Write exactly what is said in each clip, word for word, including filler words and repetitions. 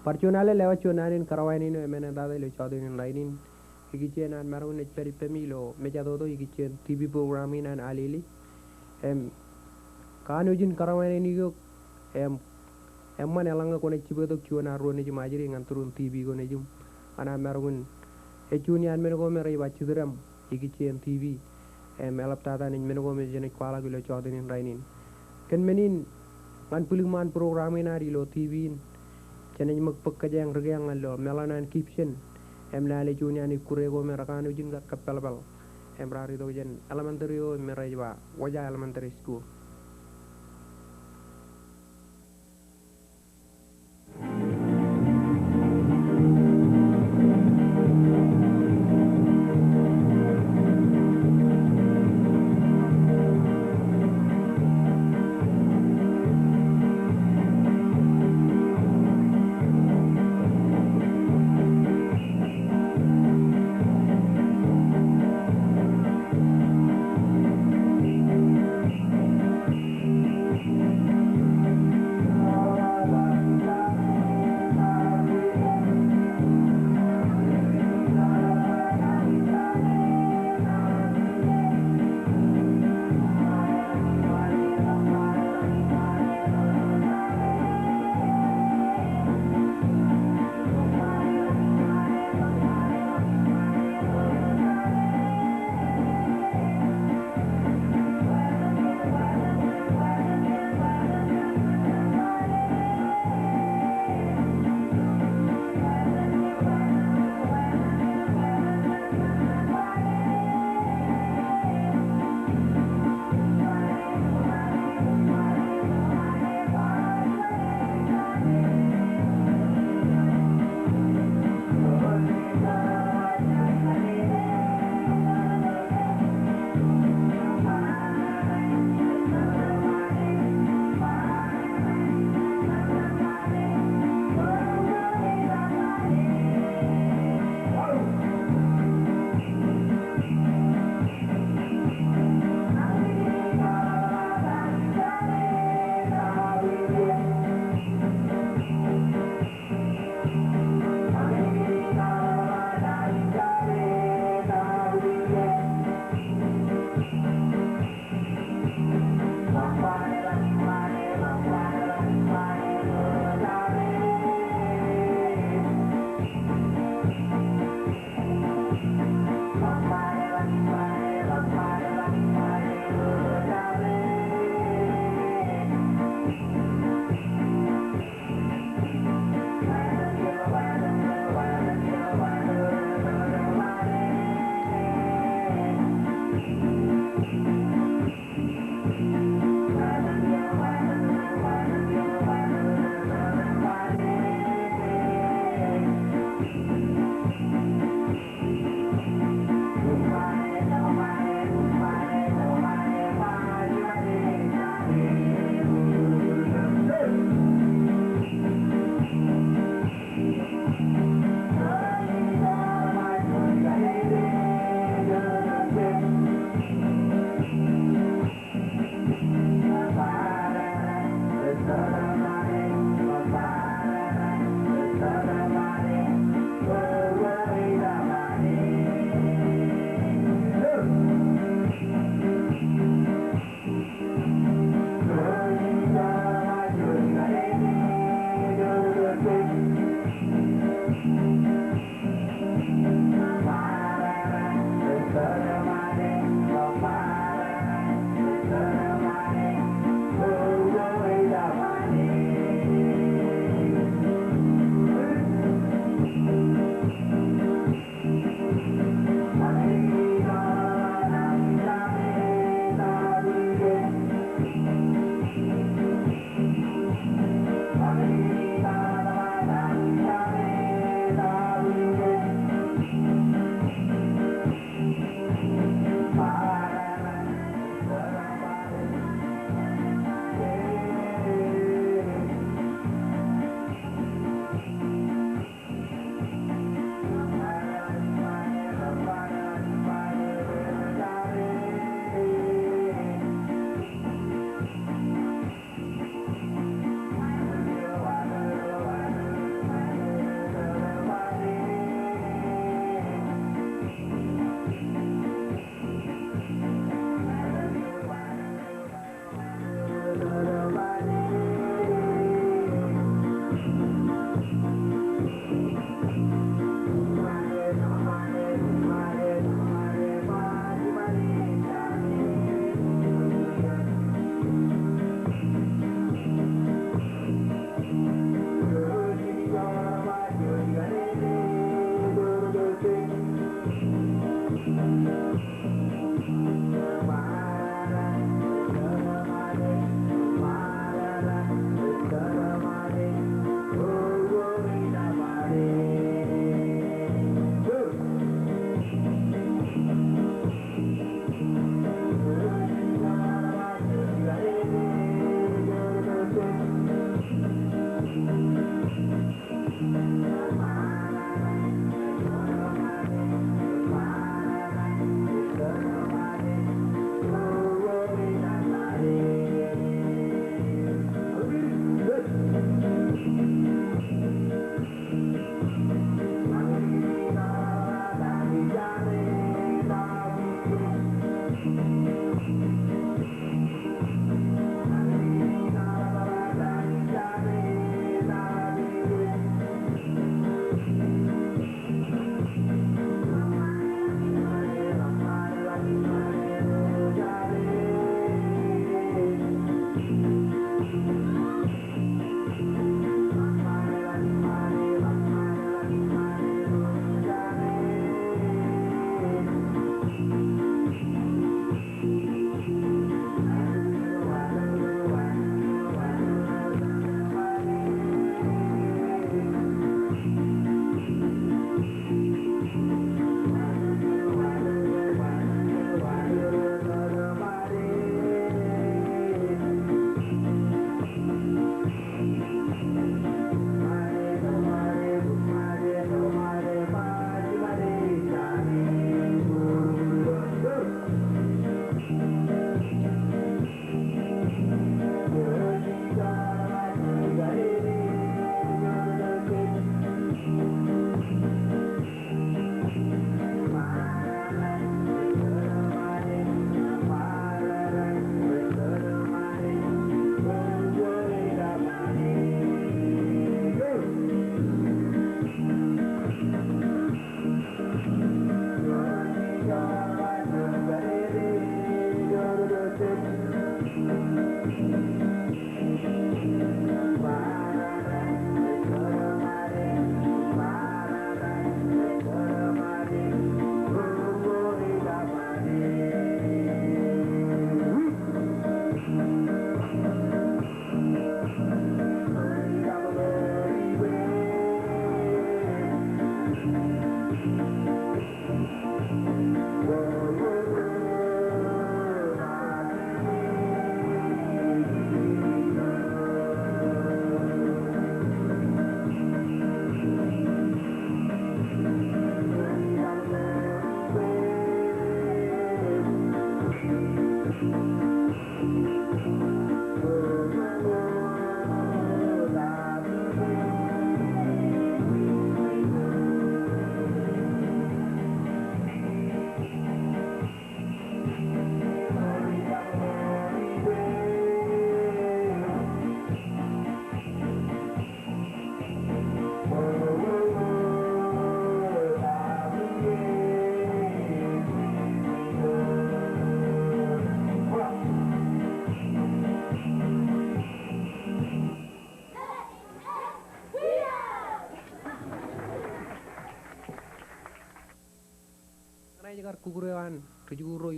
Bar juon alen lewōj juon naan in kōrọwāān in eo emān eṇ tata ilo jọteen in rainin. Ikijjien an maroñ in ej pād ippemi ilo mejatoto ikijjien TV program in an Alele. Im kanooj in kōrọwāān in eok, im eṃṃan eḷaññe kwōnaaj jipetok juon ad ro nejiṃ ajri ñan tūrun TV ko nejiṃ. An maroñ in ej juon iaan men ko me rej ba jitōñ im ikijjien TV. Im eḷaptata naaj men ko me jenaaj kwaḷọk ilo jọteen in rainin. Kōn men in ñan bwilikṃaan program in ad ilo TV in, jenaaj ṃōk bōk kōjeañ ri kea ñan lo Melanie Gibson. Im lale juon iaan ikkure ko me rekanooj in kar kōppelpel. Im raar itok jān elementary eo me rej ba Wōja Elementary School.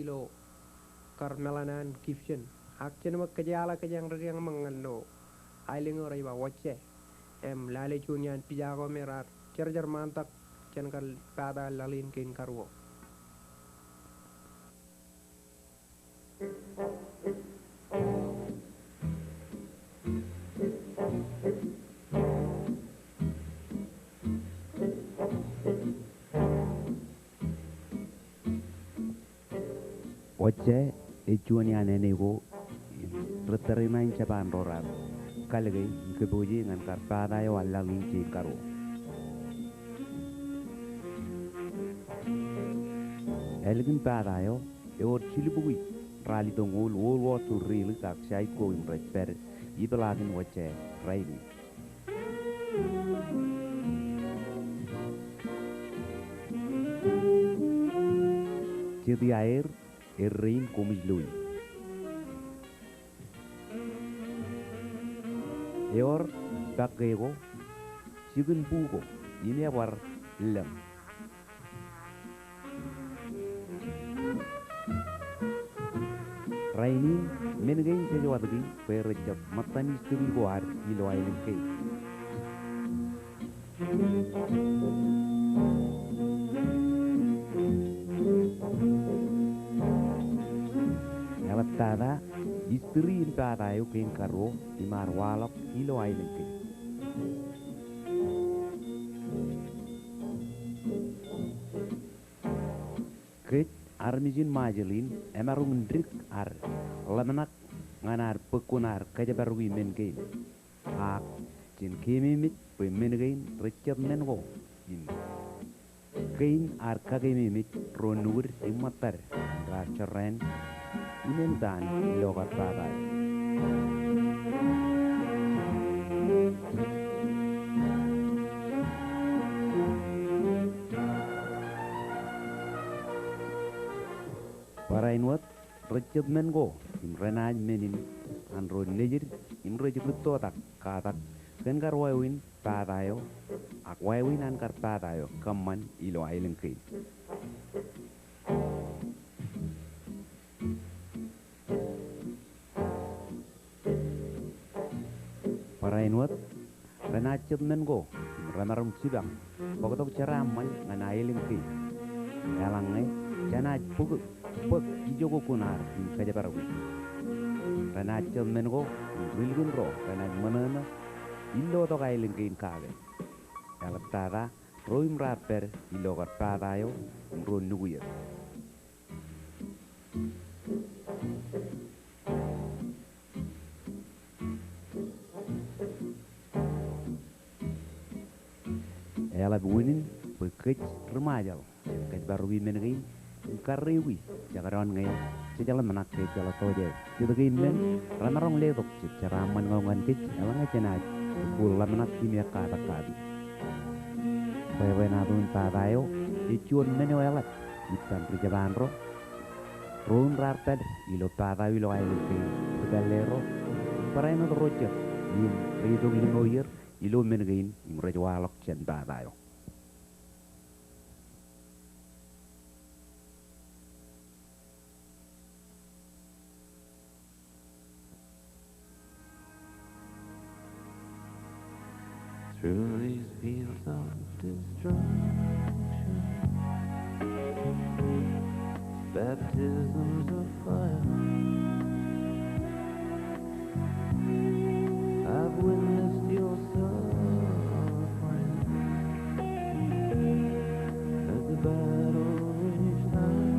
ilo kar meḷan an Gibson. Ak jen ṃōk kōjeaḷ kōjeañ ri keañ ṃōk ñan lo aelōñ eo rej ba Wōjje. Im lale juon iaan pija ko me raar jerjer ṃaantak jān kar pata laḷ in kein karuo. Wōjje ej juon iaan āne ko im ri tōre in Japan ro raar kalōke im kōpooj ñan kar pata eo an laḷ in kein karuo. Ālikin pata eo ewōr jilubukwi ralitōñoul, wōr wōt ri ḷe ak jaik ko im rej pād ipeḷaakin Wōjje rainin. Jet iaer errein koṃij loi. Ewōr pakke ko, jikin bu ko, im ebar lōñ. Rainin men kein jej watōki bwe rej jab ṃōttan history ko ad ilo aelōñ kein. Eḷap tata history in pata eo kein karuo im ad waḷọk ilo aelōñ kein. Kōj armej in Ṃajeḷ in emaroñ in dik ad ḷōmṇak ñan ad bōk kuṇaad kōjparok men kein. Ak jen keememej bwe men kein rej jet men ko im kein ad kakeememej ro nukūd im ṃōttad raar jorrāān im eñtaan ilo kar pata eo. Barāinwōt rej jet men ko im renaaj men in an ro nejid im rej rūttotak katak kōn kar wāween pata eo ak wāween an kar pata eo kōṃṃan ilo aelōñ kein. Barāinwōt renaaj jet men ko im remaroñ jipañ bōktok jeraaṃṃan ñan aelōñ kein. Eḷaññe jenaaj bōk, bōk ijoko kuṇaad im kōjparok. Renaaj jet men ko im ri-likin ro renaaj ṃōṇōṇō illotok aelōñ kein kake. Eḷap tata ro im raar pād ilo kar pata eo im ro nukier. Eḷap unin bwe kōj ri-Ṃajeḷ kōjparoki men kein im karreoiki jekdọọn ñe jej ḷōmṇak ke ejjeḷọk tokjāer. Jet kein men remaroñ letok jet jeraaṃṃan ñan kōj eḷaññe jenaaj kōṇaan ḷōmṇak im ekkatak kaki. Bwebwenato in pata eo ej juon men eo eḷap ippa ri-Japan ro. Ro in raar pād ilo pata eo ilo aelōñ kein ri-pālle ro, barāinwōt ro jet im reitok limo ier ilo men kein im rej waḷọk jān pata eo. Through these fields of destruction, baptisms of fire, I've witnessed your suffering as the battle raged high.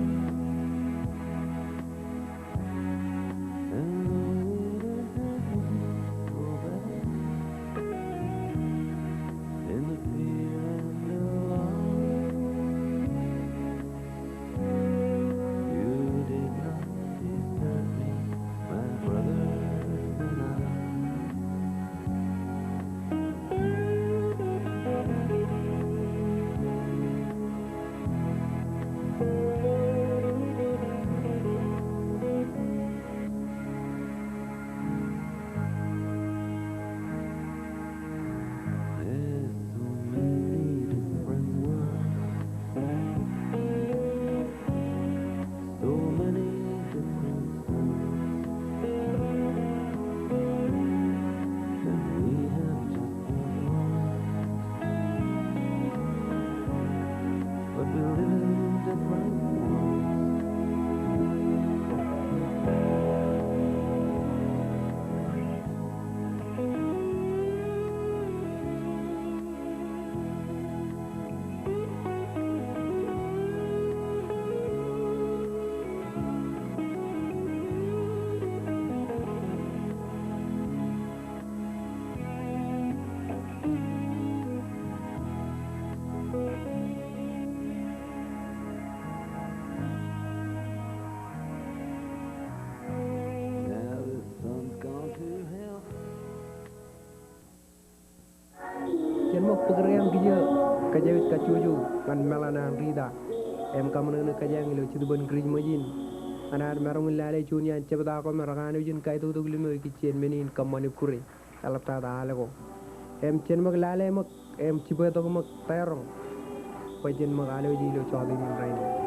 Kūr eṃ kijeek kōjepej kajjojo ñan meḷan an Rita im kaṃōṇōṇō kōjeañ ilo Jetōb in Kūrijṃōj in ñan ad maroñ in lale juon iaan jebta ko me rekanooj in kaitoktok limo ikijjien men in kōṃṃani kure eḷaptata al ko. Im jen ṃōk lale ṃōk im jibwe tok ṃōk tairoñ bwe jen ṃōk alwōj ilo jota in rainin.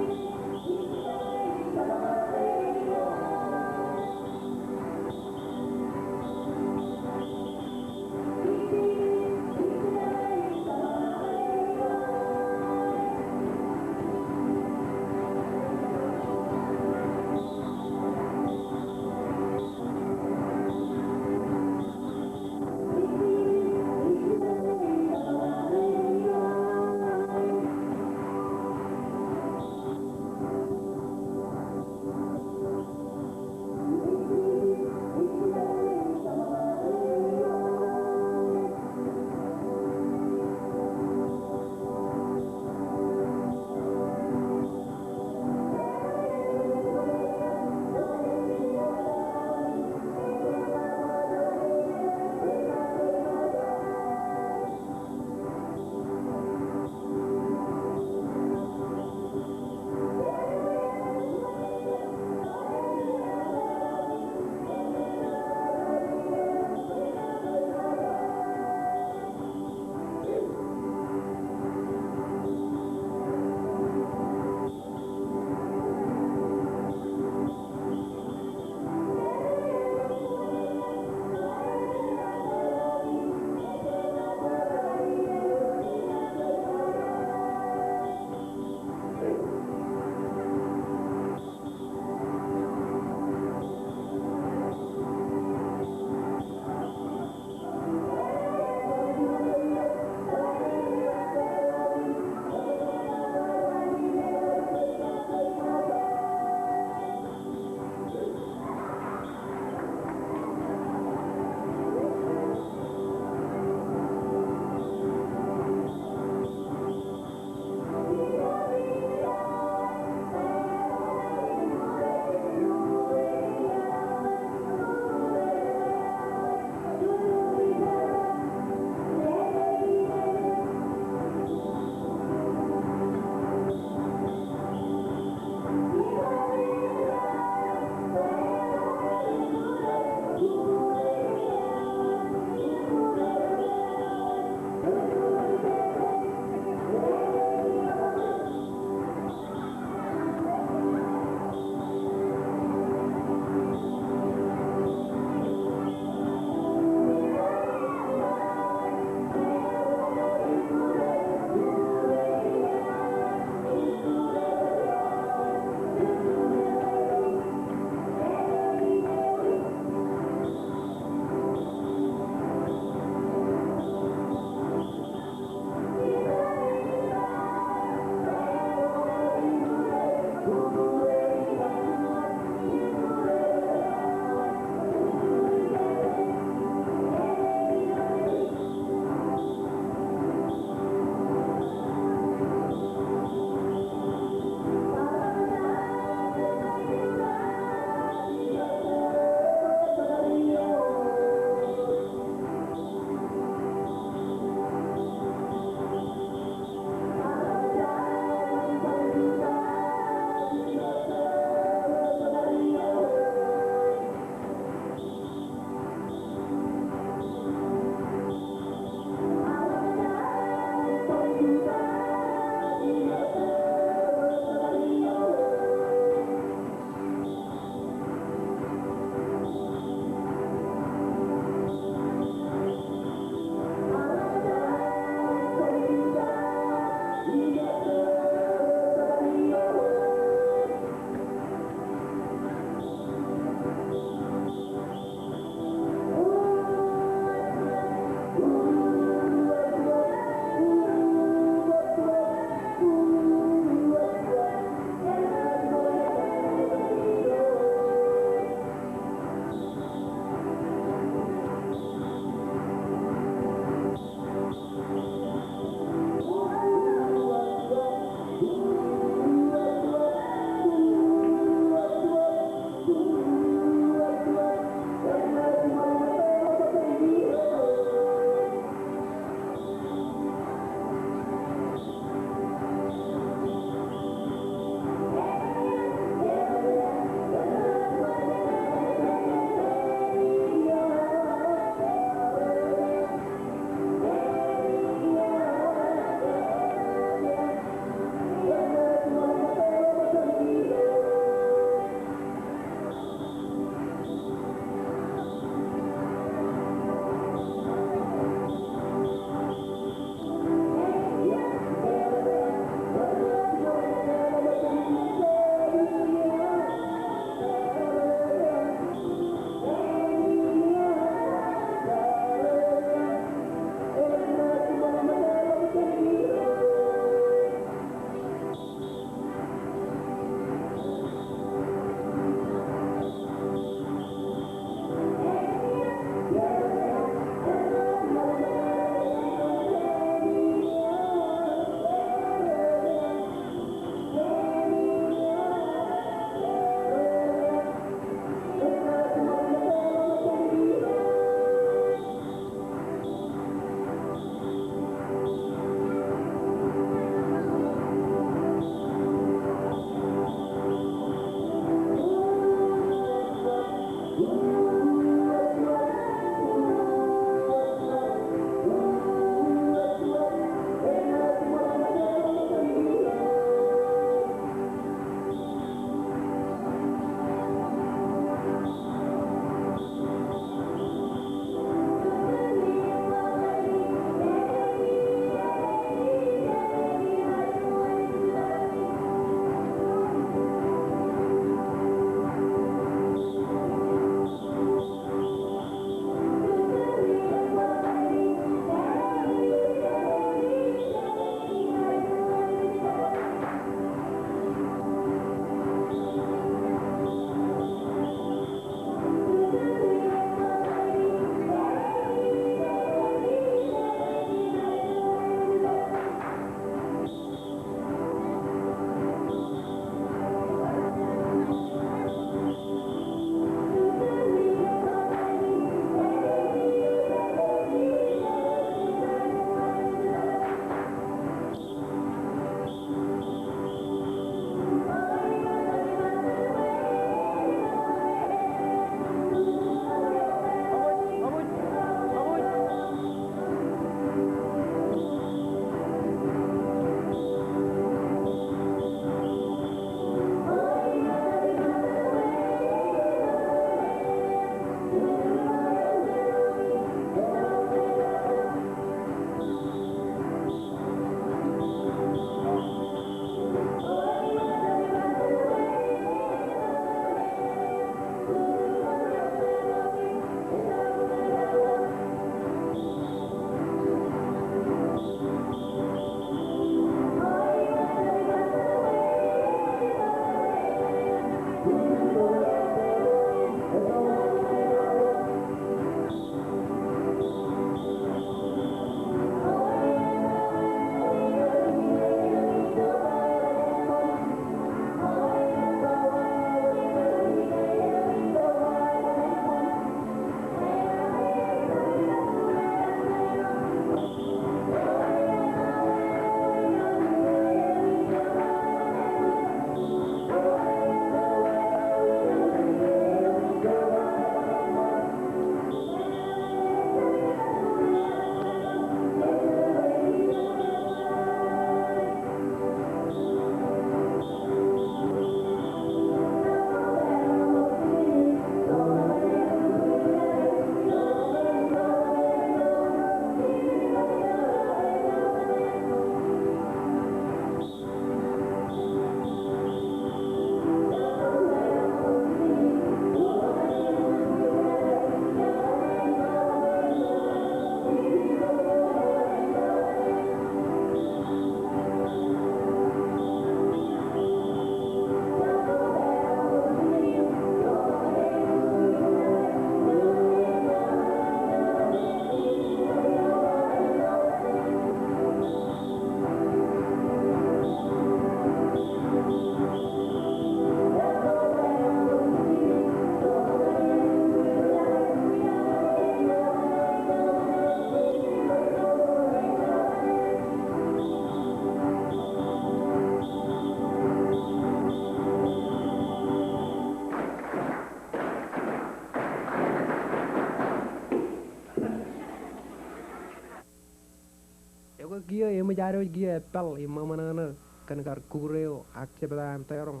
Ṃōj ad wōj kiiō eppāl im ṃōṃōṇōṇō kōn kar kukure eo ak jebta an tōroñ.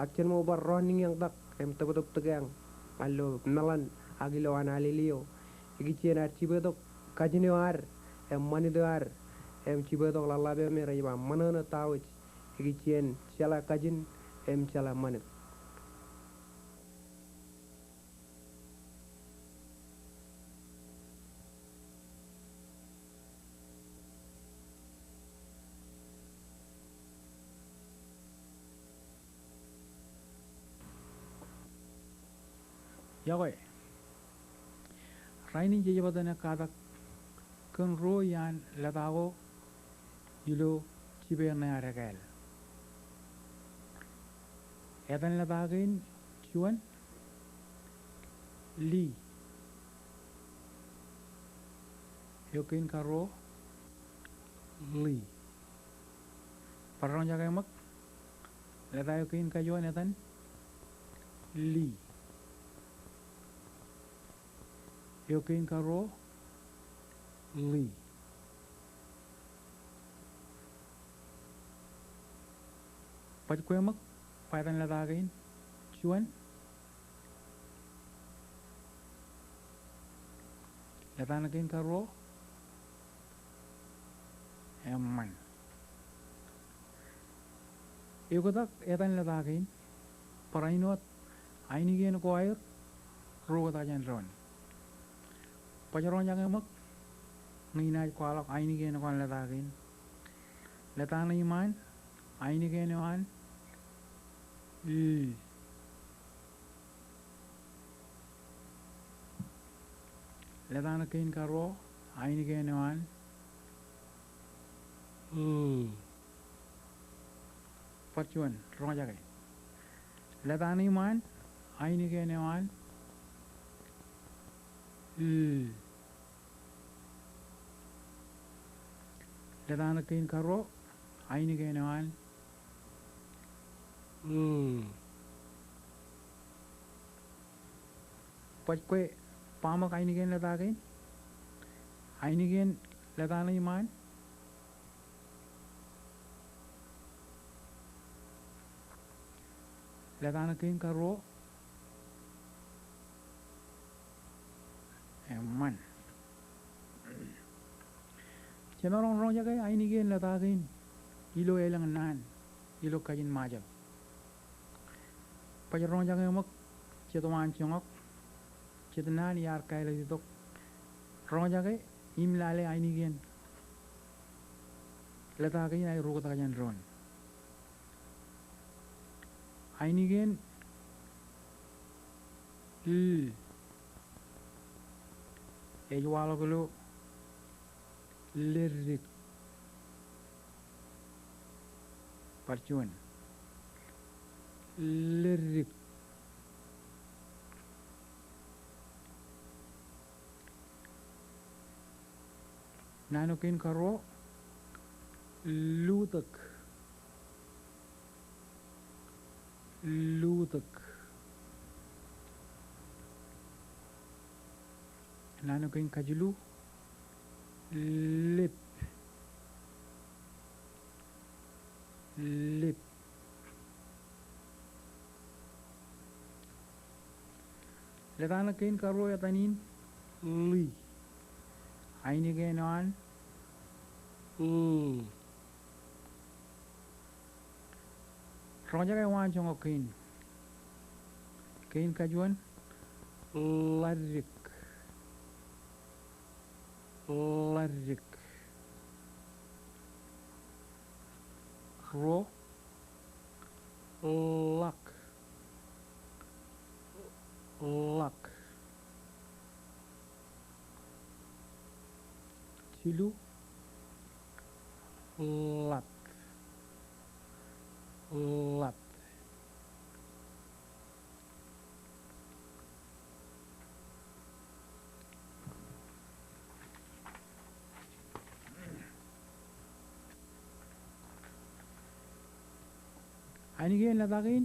Ak jen ṃōk bar ro niñeñtak im tōptōp tōkeañ ilo meḷan ak ilo an alele eo. Ikijjien ad jibwe tok kajin eo ad im ṃanit eo ad im jibwe tok ḷōḷḷap eo me rej ba ṃōṇōṇō ta wōj. Ikijjien jeḷā kajin im jeḷā ṃanit. Iọkwe. Rainin jej bōktok katak kōn ruo iaan lōta ko ilo jipeer ṇe ad ekāāl. Etan lōta kein juon, li. Eo kein karuo, li. Bar roñjake ṃōk. Lōta eo kein kajuon etan, li. Eo kein karuo, li. Baj kwe ṃōk, ba etan lōta kein juon. Lōta ṇe kein karuo, eṃṃan. Eoktak etan lōta kein, barāinwōt ainikien ko aer, ruo kōtōk jān doon. Baj roñjake ṃōk, ñe inaaj kwaḷọk ainikien ko an lōta kein. Lōta ṇe iṃaan, ainikien eo an, l. Lōta ṇe kein karuo, ainikien eo an, l. Baj juon, roñjake. Lōta ṇe iṃaan, ainikien eo an, l. Lōta ṇe kein karuo, ainikien eo an, l. Baj kwe ba ṃōk ainikien lōta kein. Ainikien lōta ṇe iṃaan. Lōta ṇe kein karuo. Eṃṃan. Jemaroñ roñjake ainikien lōta kein ilo elōñ naan, ilo kajin Ṃajeḷ. Baj roñjake ṃōk, jet waanjoñak, jet naan iar kāālōt itok. Roñjake im lale ainikien lōta kein aer ruo kōtōk jān doon. Ainikien l ej waḷọk ilo leddik. Bar juon. Leddik. Naan eo kein karuo, lutōk. Lutōk. Naan eo kein kajilu, lep. Lep. Lōta ṇe kein karuo etan in, li. Ainikien eo an, l. Roñjake waanjoñak kein. Kein kajuon, ḷaddik. Ḷaddik. Ruo, ḷak. Ḷak. Jilu, ḷat. Ḷat. Ainikien lōta kein,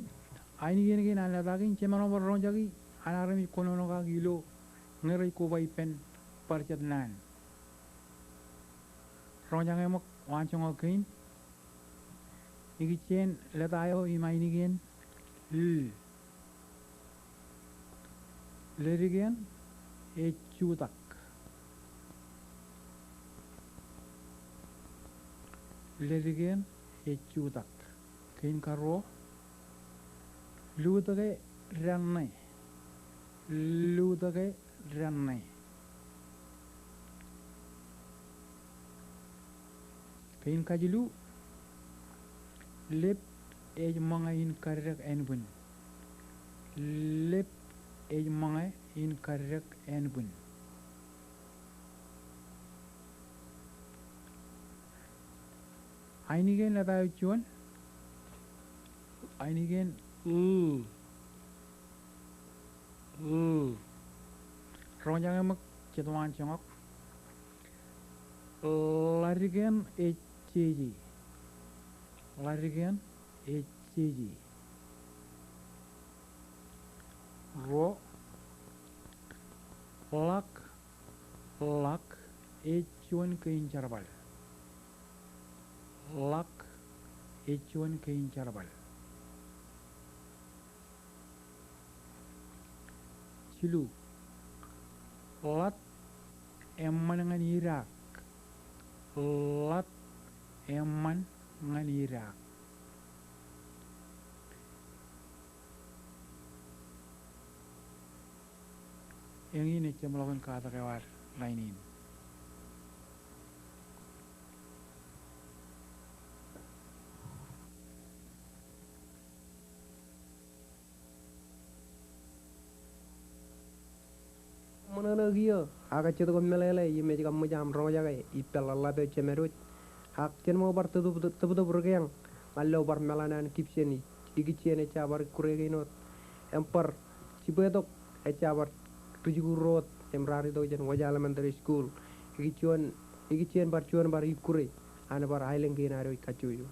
ainikien kein an lōta kein, jemaroñ bar roñjaki an armej kōnono kaki ilo ñe rej koba ippān bar jet naan. Roñjake ṃōk, waanjoñak kein. Ikijjien leta eo im ainikien l. Leddik eṇ ej jutak. Leddik eṇ ej jutak. Kein karuo. Lutōke daṇe. Lutōke daṇe. Kein kajilu. Lep ej ṃōñā in kaddek ānbwin. Lep ej ṃōñā in kaddek ānbwin. Ainikien leta eo juon. Ainikien l. L. Roñjake ṃōk jet waanjoñak. Ḷadik eṇ ej jeje. Ḷadik eṇ ej jeje. Ruo. Ḷak. Ḷak ej juon kein jerbal. Ḷak ej juon kein jerbal. Jilu. Ḷat eṃṃan ñan idaak. Ḷat eṃṃan ñan idaak. Eñin ej jeṃḷọkin katak eo ad ḷain in. Ṃōṇōṇō kiiō, ak jet ko meḷeḷe im ej kaṃṃooj aṃ roñjake ippān ḷōḷḷap eo Jemedwōj. Ak jen ṃokta bar tōptōp, tōptōp ri kōjeañ ñan lo bar meḷan an Gibson, ikijjien ejja bar ikkure kein wōt. Im bar jibwetok ejja bar rijikuuḷ ro wōt im raar itok jān Wōj Elementary School. Ikijjien, ikijjien bar juon bar ikkure an bar aelōñ kein ad eo ej kajjojo.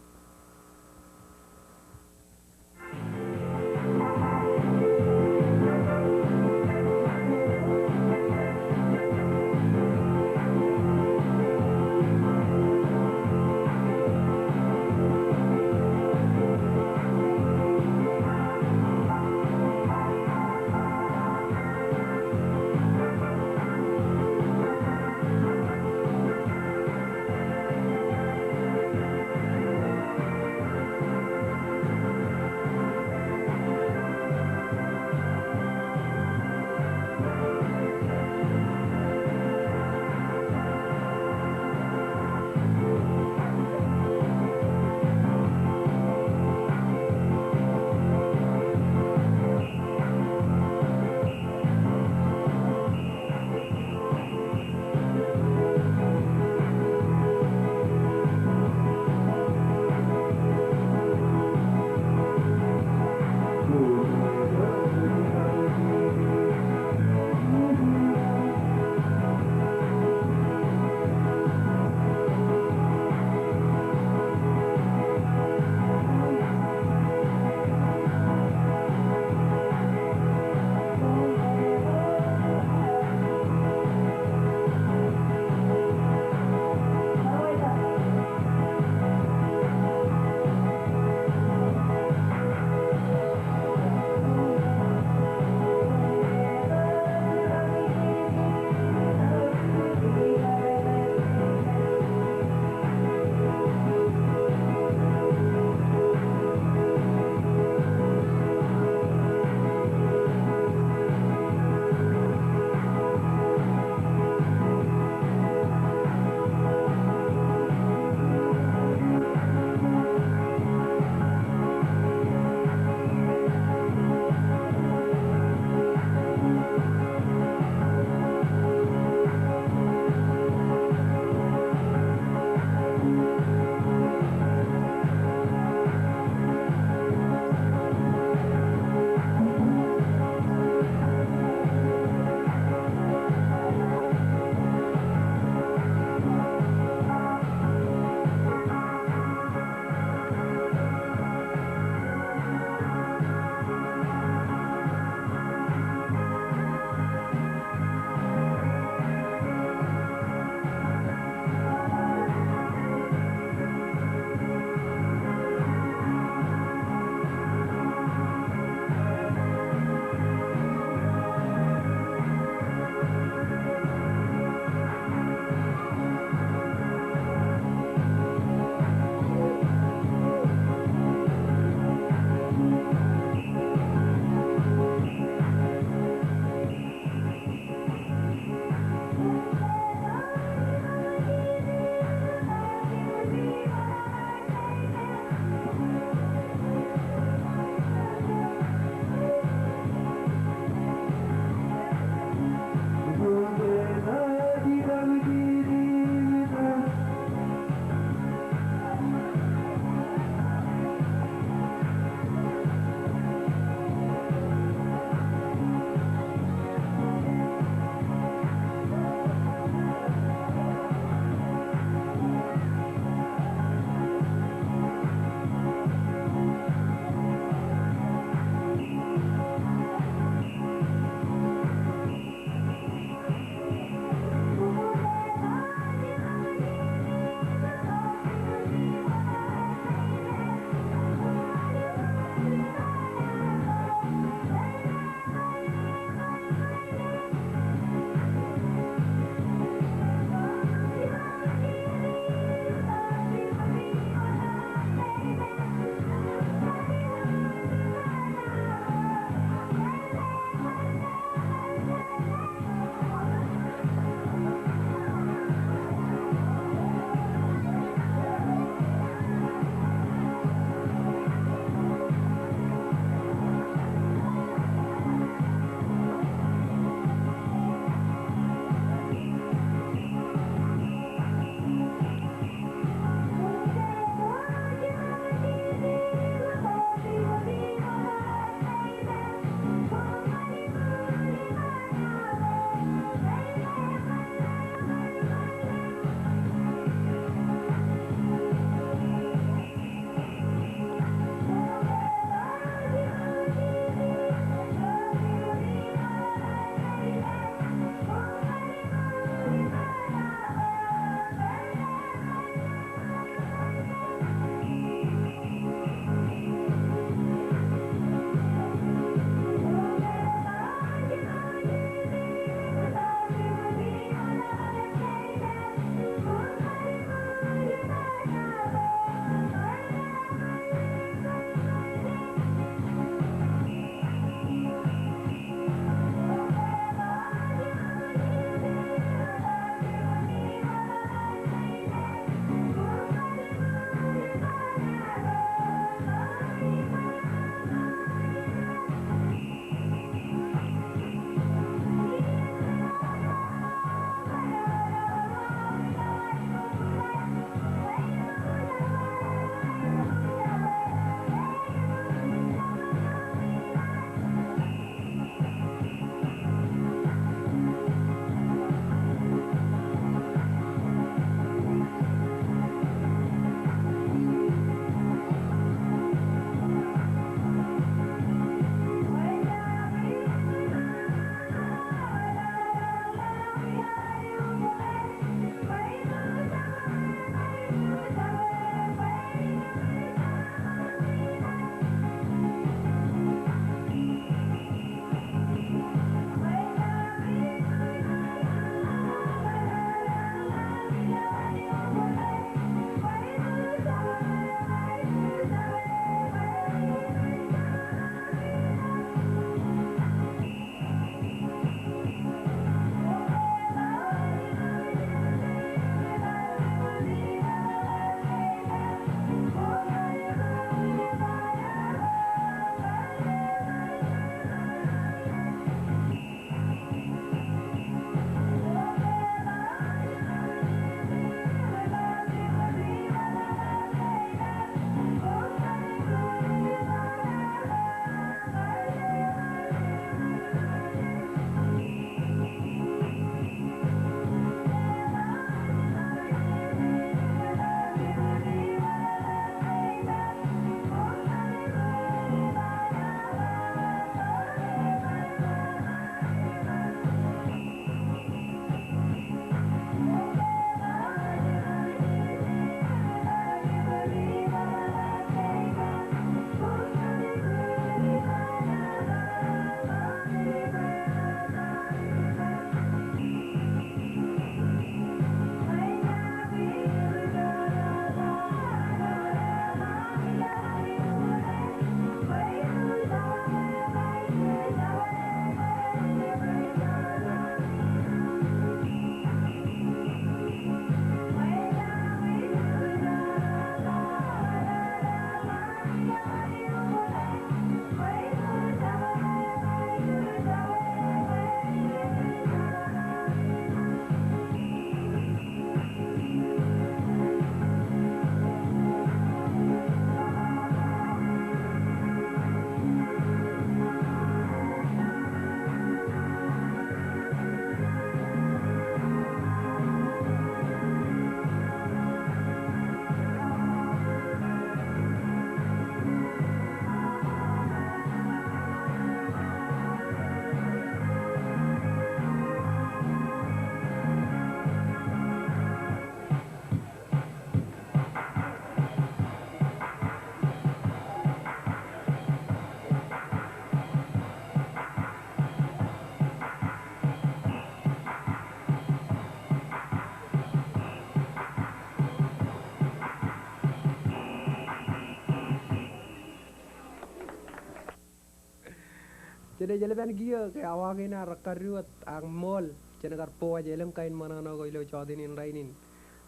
Jenaaj eḷap an kiiō ke awa kein ear kaddewōt ak ṃool, jen kar bōk waj elōñ kain ṃōṇōṇō ko ilo jọteen in rainin.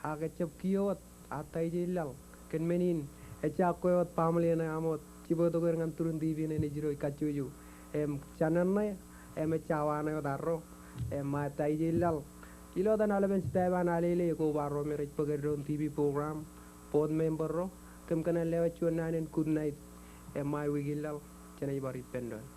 Ak ejab kiiō wōt, ak ta ej laḷ kōn men in, ejja kwe wōt baaṃle ṇe aṃ wōt jibwe tok er ñan turin TV ṇe ej jirooj kajjojo. Im jān ṇe, im ejja wa ṇe wōt arro, im ṃae ta ej laḷ. Ilo etan aolepen step an Alele, koba ro me rej bōk eddoin TV program, board member ro, kōm kōṇaan lewōj juon naan in good night, im ṃae wiik in laḷ, jenaaj bar ippān doon.